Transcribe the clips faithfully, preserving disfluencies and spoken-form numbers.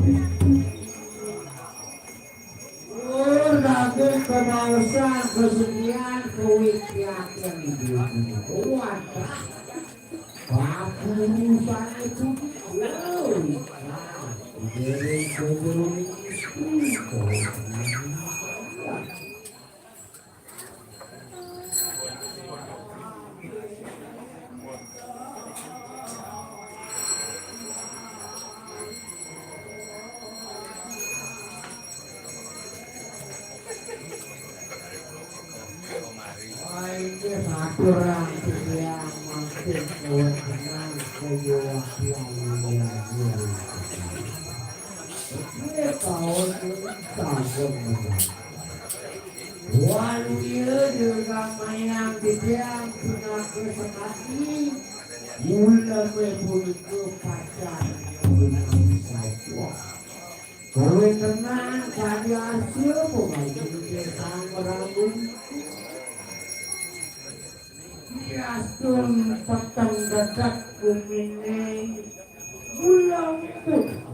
Oh, daging kebaosan, kesenian, kewitian yang ibu-ibu. Wadah. Bapak urusan itu. Oh, dari sebelum itu. Wah, ini aturan yang makin kuat tenang, kejauhan yang luar biasa. Ini tahun ini tahun besar. Waluya Durga Mayang Gedang, pinaka sekati, mula meh punika pacar Gedang Sawa. Kawentenan kadi arsa pemaji Gedang Prabu. Diastun peteng dedet gumine, mula meh punika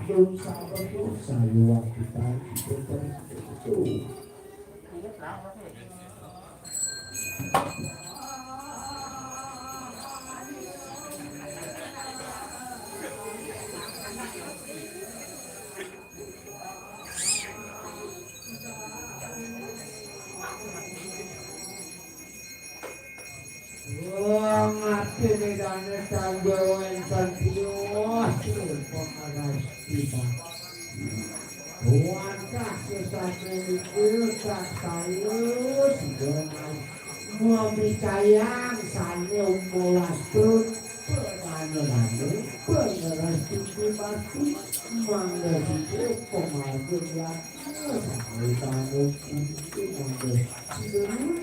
Dosa berdosa luar kita itu. Wong ati bedane kanggo wenten tiwas pengeras tiba. Wantah sesane niku tak salah dengan memicayang sane umolas trut penane-nane pengeras tiba mati mangga sithik pemargin yatna sane tanu kunci mangga sithik.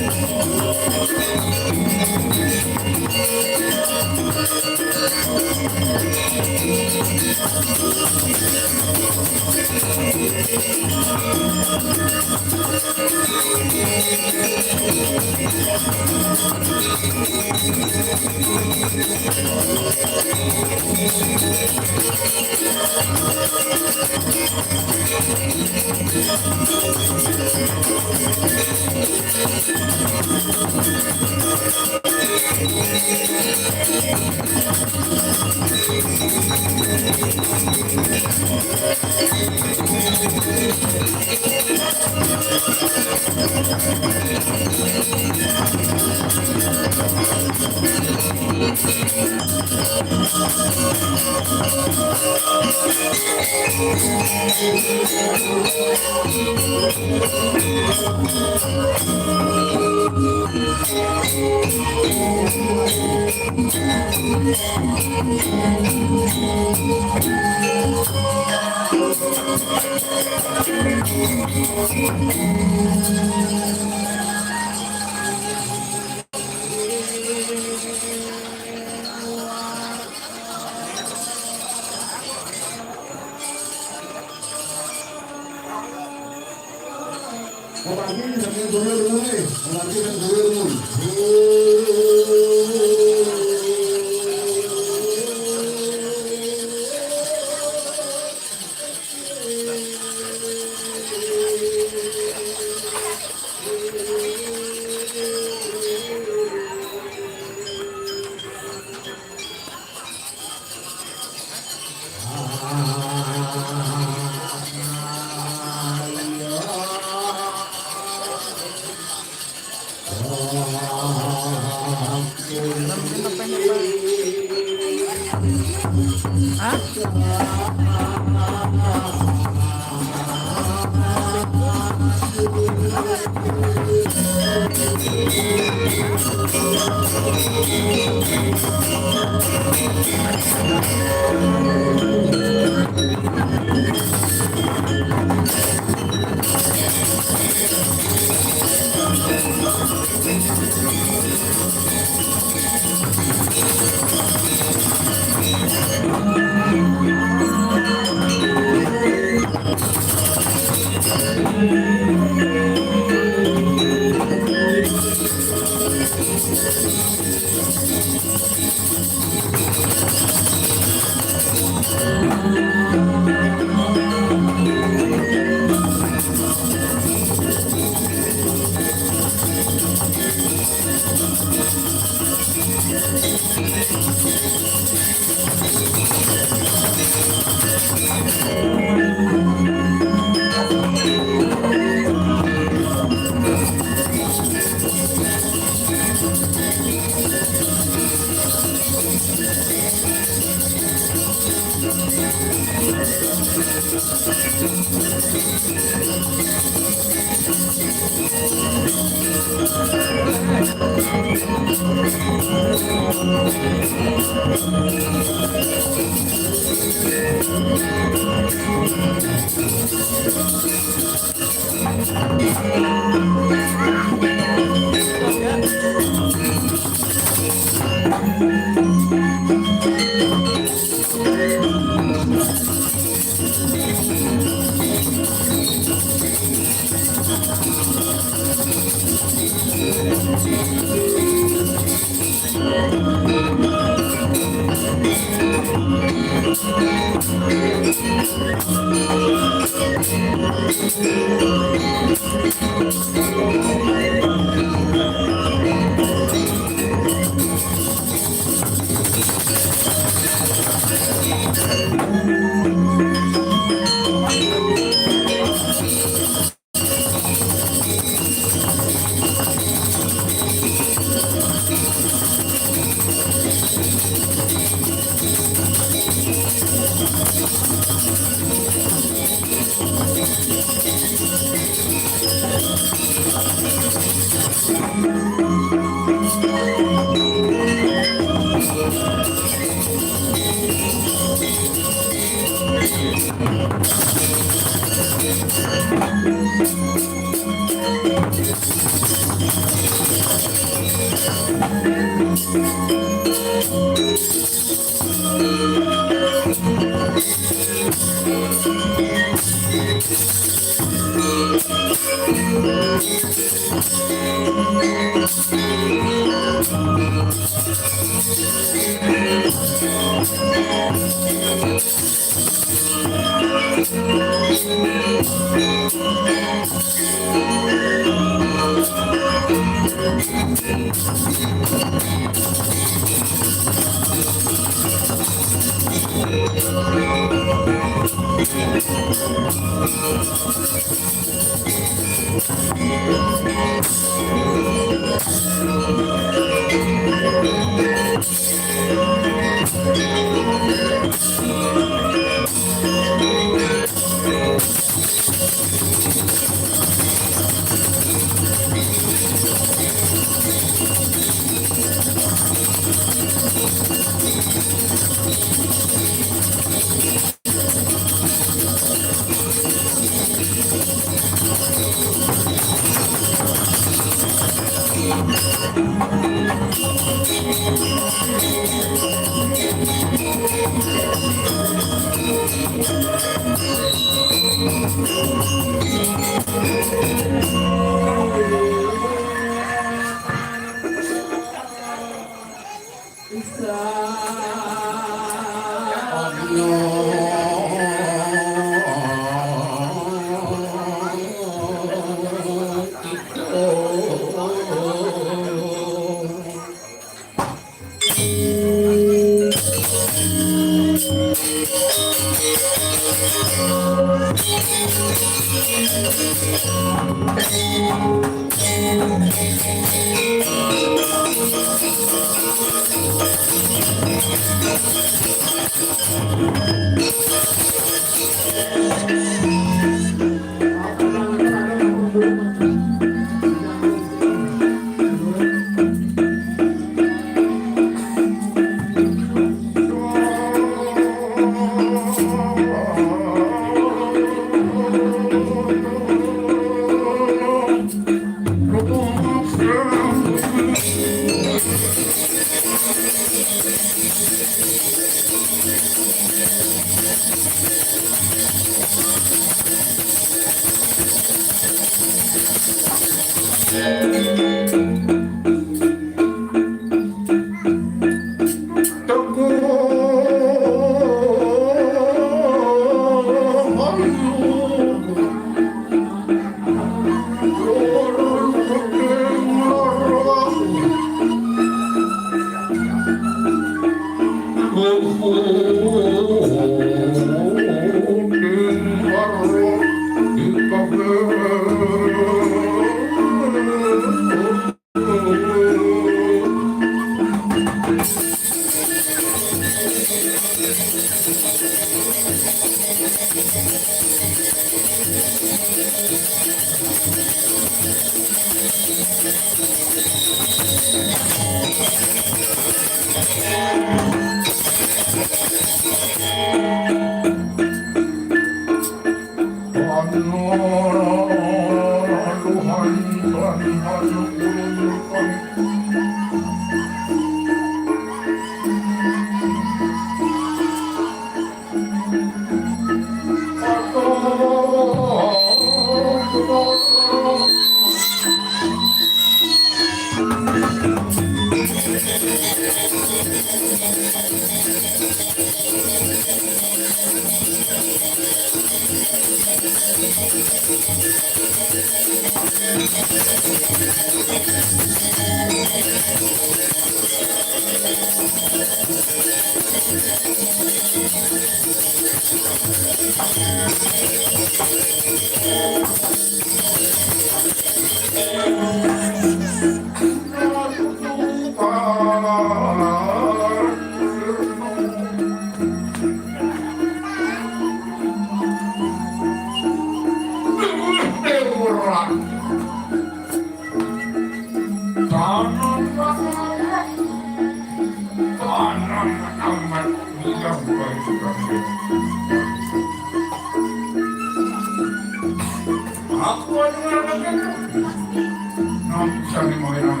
Nampusane mawinan.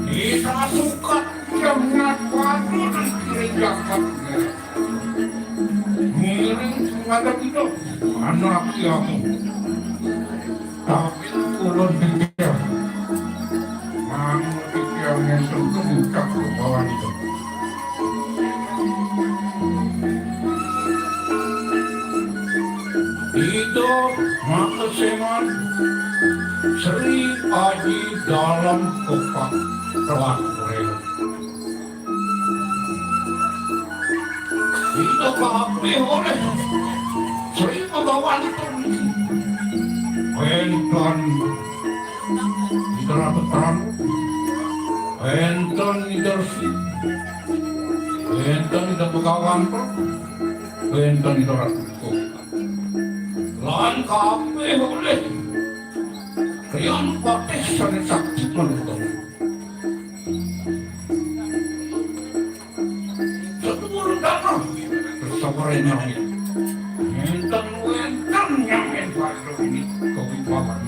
Desa sukat jaman padu dikira jagat. Ngiring sing ngadep ida, anak yamu. Tapi ulun pikir, manut pikir ngesun kemucak kebawan itu. Ida makaseman Sri Aji Dalam Kepak Telah Kurel. Ida kabeh oleh Sri Begawan Tun. Wénten Ida Ratu Prabu, wénten Ida Resi, wénten Ida Begawan Tun, wénten Ida Ratu Tun. Lan kabeh oleh Rian Patih sané sakti manunggal. Sedulur danau, bersama nyamit. Enten wénten nyamit pada ini kewibawan.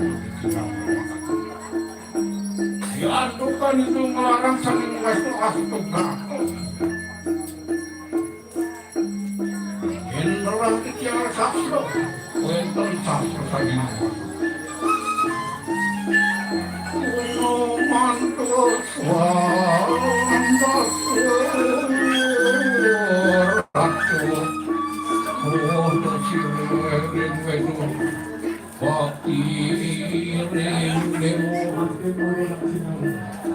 Diantukan itu melarang saling restu astu brata. Yen nerang titiang sastra, wénten sastra saking Kuno mantus wantas ratu. Kuno siring wedu. Pakiring dewa.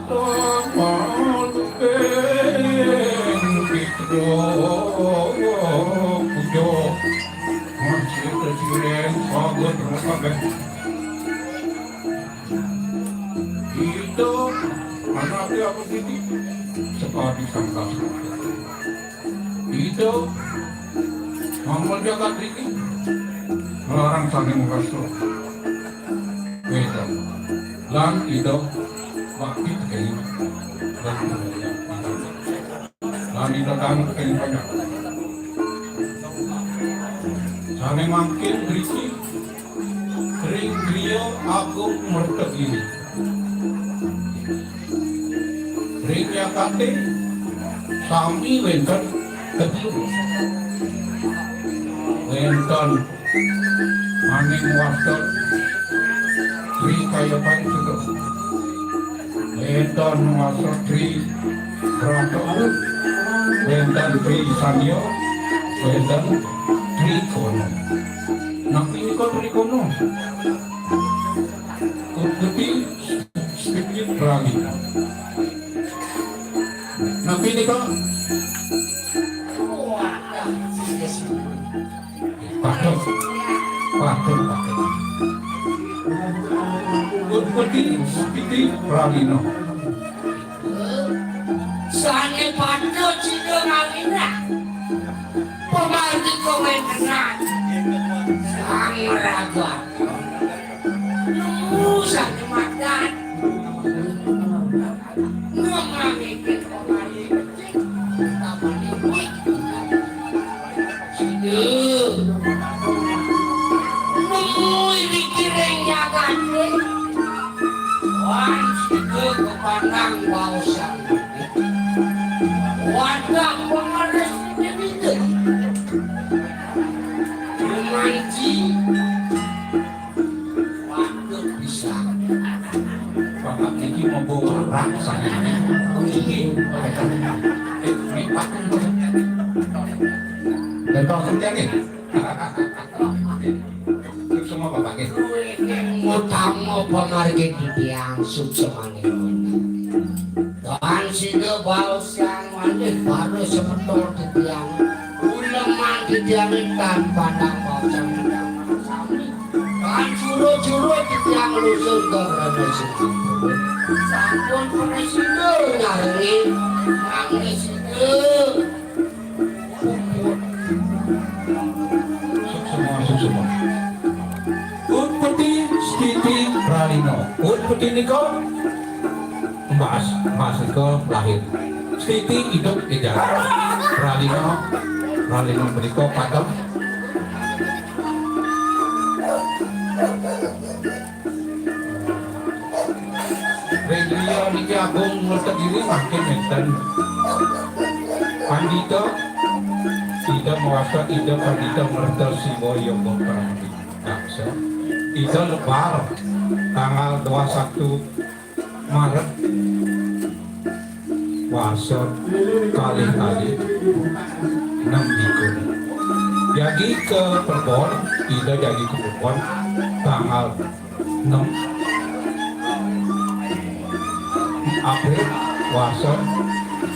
Taman ping pitra puja. Masih kecilen pagut rumah. Ida, anake aku titi, sekadi sangkas. Ida, manggon jagat iki, melarang saking wasta. Wédan. Lan Ida bakti tekeni. Lan Ida kang tekeni banyak. Sané mangkin driki ring griya agung mertegi. Ring yakate sami wénten telu. Wénten Maning wasta Tri Kayapani Suda. Wénten wasta Tri Brata Arum. Wénten Tri Sandya. Wénten Tri Kono. Napi nika Tri Kono? Utpeti, stiti, pralina. Napi nika? Patut. Patut, patut. Utpeti, stiti, pralina. Sané patut sida ngawinang. Pamargi kawéntenan. Sang raga. Nemu sané madan. Ngemangike pamargi. Sida. Nemui dikiring jagate. Wan sida kepandang baosan. Wadah pengeres sida. Manci. Waduh, bisa. Bapak niki mambu warang sané. Niki. Eh, ini patung. Dan kau kerja nih. Terus semua Bapak nggih. Utama pamargi titiang suksmane. Dan sida baos yang malih para semeton titiang. Uleman titiang tan pandang baos yang sami. Kan juru-juru titiang lusun ke Rana Singapura. Sampun presida nyarengi, mangda sida puput. Suksma, suksma. Utpeti, stiti, pralina. Utpeti nika Mas, Mas nika lahir. Stiti idup ejak. Pralina, pralina menika padem. Niki Agung Mertagiri mangkin wénten Pandita, Ida mawasta Ida Pandita Merta Siwa Yoga Pradi. Daksa. Ida lebar tanggal dua satu Maret, warsa kalih kalih enam likur. Jagi ka Plebon, Ida jagi ka Plebon tanggal enam April, warsa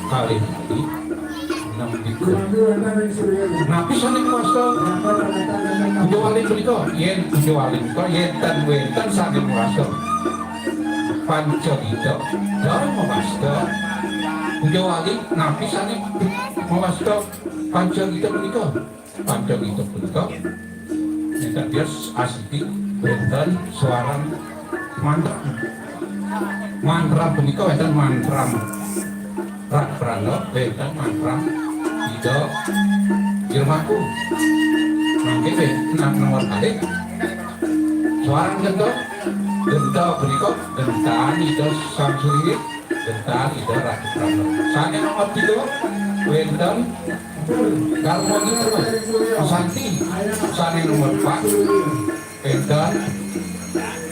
kalih kalih enam likur. Napi sané mawasta puja wali punika? Yén puja wali punika, yén ten wénten sané mawasta Panca Gita, daya mawasta puja wali. Napi sané mawasta Panca Gita punika? Panca Gita punika, minta bias asiki wénten swaran mantra. Mantra punika wénten mantra Rak Prana, wénten mantra Ida Jero Mangku. Mangke wénten nomor kalih. Swaran genta, genta punika gentan Ida Sang Surya, gentan Ida Ratu Prana. Sané nomor tiga, wénten Garwa Gita Santi. Sané nomor empat, wénten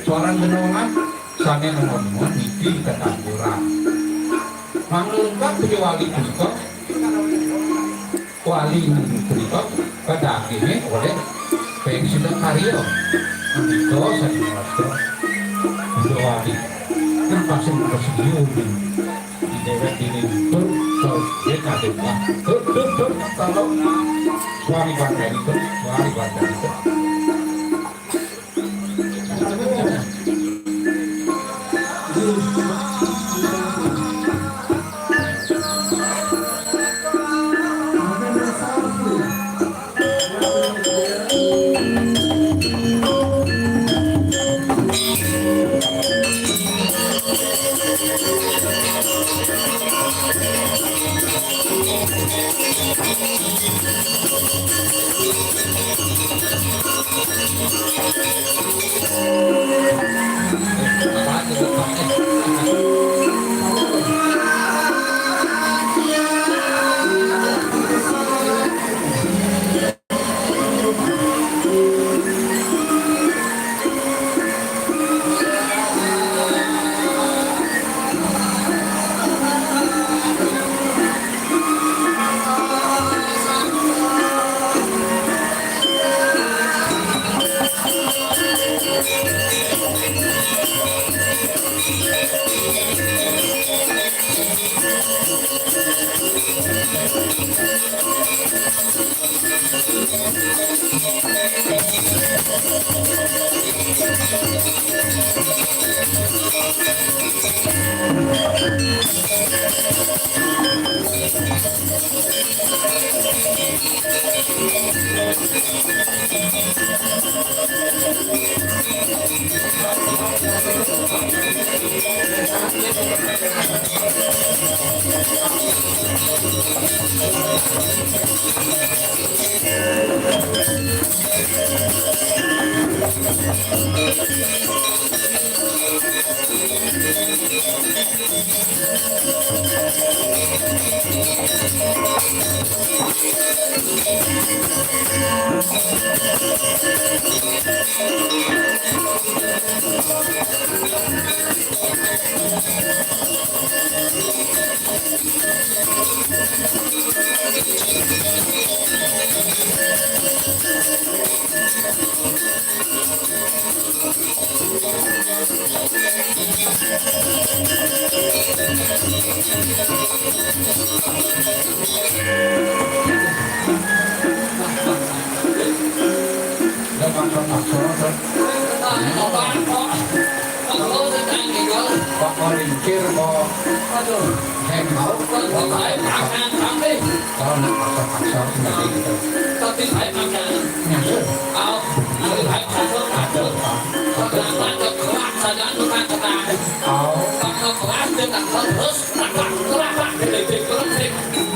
swaran genongan. Sané nomor lima, niki tetampuran. Mangga lengkap puja wali punika. Wali punika kadagingé oleh Peng Sidakarya. Menika sané mawasta puja wali. Nah, pasing kasedia di déwék dini tur, tur, ya, kadék lah. Tur, tur, tur, kalau suami bangkai itu, suami bangkai itu. Pak Maringkir, Pak. Aduh. Heng, mau. Pak, Pak, Pak, Pak, Pak. Kalau nak paksa-paksa, nggak gitu. Tapi saya makan. Nyasar. Au, nanti saya kasih. Aduh, Pak. Kalau ada keras, saya anu kan kena. Au. Kalau keras, dia tak terus.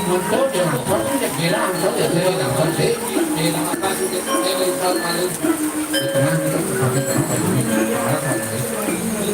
Betul, dia nonton, dia bilang, "Saya, saya nonton, sih." Di tengah itu, pakai tengah, pakai tengah, pakai tengah.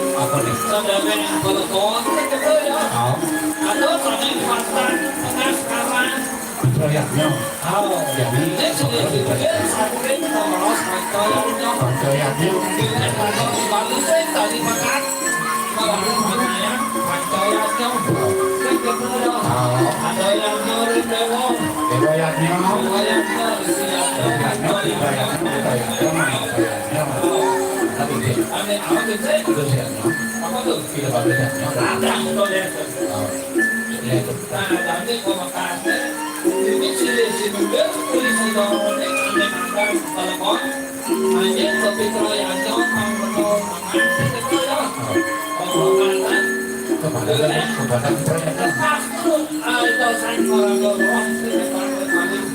Apa nih? Sadaya pelekon, gitu ya. Oh. Ada tadi pasang pengaskaran. Proyeknya. Oh. Jadi, ini sudah dibikin, sampai kita malas percayanya. Percayanya. Tidak ada dibalusin tadi makan. Kalau percaya, percayanya. Kan gitu ya. Oh. Ada yang nyuruh dewa. Dewa yang nyuruh. Dewa yang nyuruh, siap. Dewa yang nyuruh, dewa yang nyuruh. Tapi, aneh, apa gitu? Terus ya. Apa tuh? Tidak apa-apa. Ada, proyek. Oh. Ya, itu. Nah, tadi pemekarannya, ini silih si Nuda, polisi dong, ini makan telepon, hanya tapi kalau yang jawab, kalau betul, makan, saya kata, ya. Pemekaran. Kepada, kepada proyek. Pas tuh, ah, itu saya orang dorong, saya kata, paling,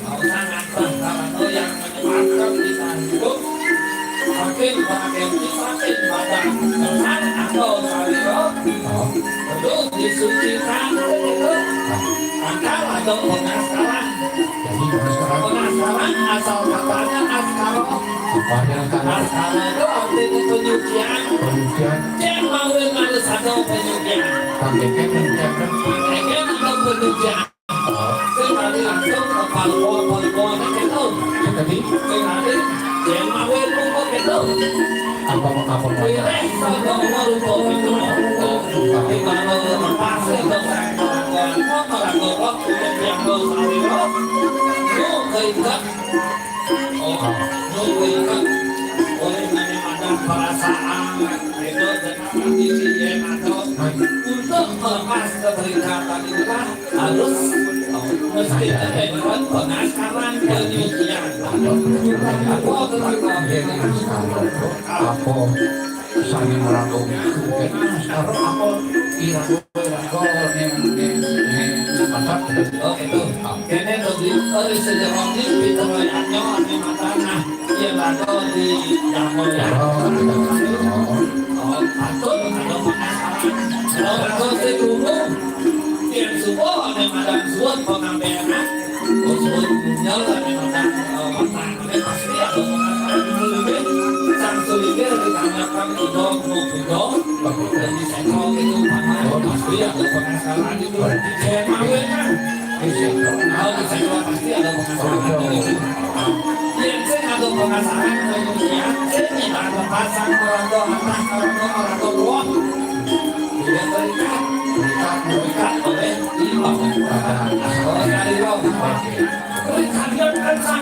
mau sangat, kalau yang menyebabkan kita hidup, makin, makin, makin, makin, makin, atau, saya, Oh. Terus disucikan itu. Angkal atau pengasalan. Jadi pengasalan. Pengasalan asal katanya askara. Apa yang askara? Askara itu artinya penyucian. Penyucian. Cek mawe manis atau penyucian. Sampaikan penyucian. Sampaikan atau penyucian. Sing tadi langsung ke parpol-parpol gitu. Tadi? Sing tadi, yen mawe mongko gitu. Apa, apa, apa? Wiréh saka rupa gitu. Di mana lepas itu, kelakuan, kelakuan, yang lo sawiro. Lo keinget. Oh, lo keinget. Oleh nanya ada perasaan, itu dengan kondisi yang ada. Untuk melepas keterikatan itulah harus mesti ada pengaskaran demikian. Apa tetap Apa sane merangkul itu? Sekarang apa ira-ira ning, ning, ning tempat? Oh, itu. Kene to di, oh, di sejarah ini, di tengahnya, di mata, nah, iya, lalu di Jawa, ya. Oh, iya. Oh, patut ada pengasaran. Kalau ada sing krungu, yen subuh, ada madang suwun pengambekan. Oh, suwun nyel, ada madang, eh, matang. Ini pasti ada pengasaran. Ini sang suwikir ditanyakan, udah, mau, udah. Dan di sentral itu, mana, pasti ada pengasaran itu. Saya mawe kan. Kalau di sentral pasti ada pengasaran. Yen sing ada pengasaran, ya, sing tidak ada pasang, merantau atas, merantau, merantau bawah. Tidak terikat, terikat, terikat oleh imam. Oh, dari bawah. Terus kalian kan sang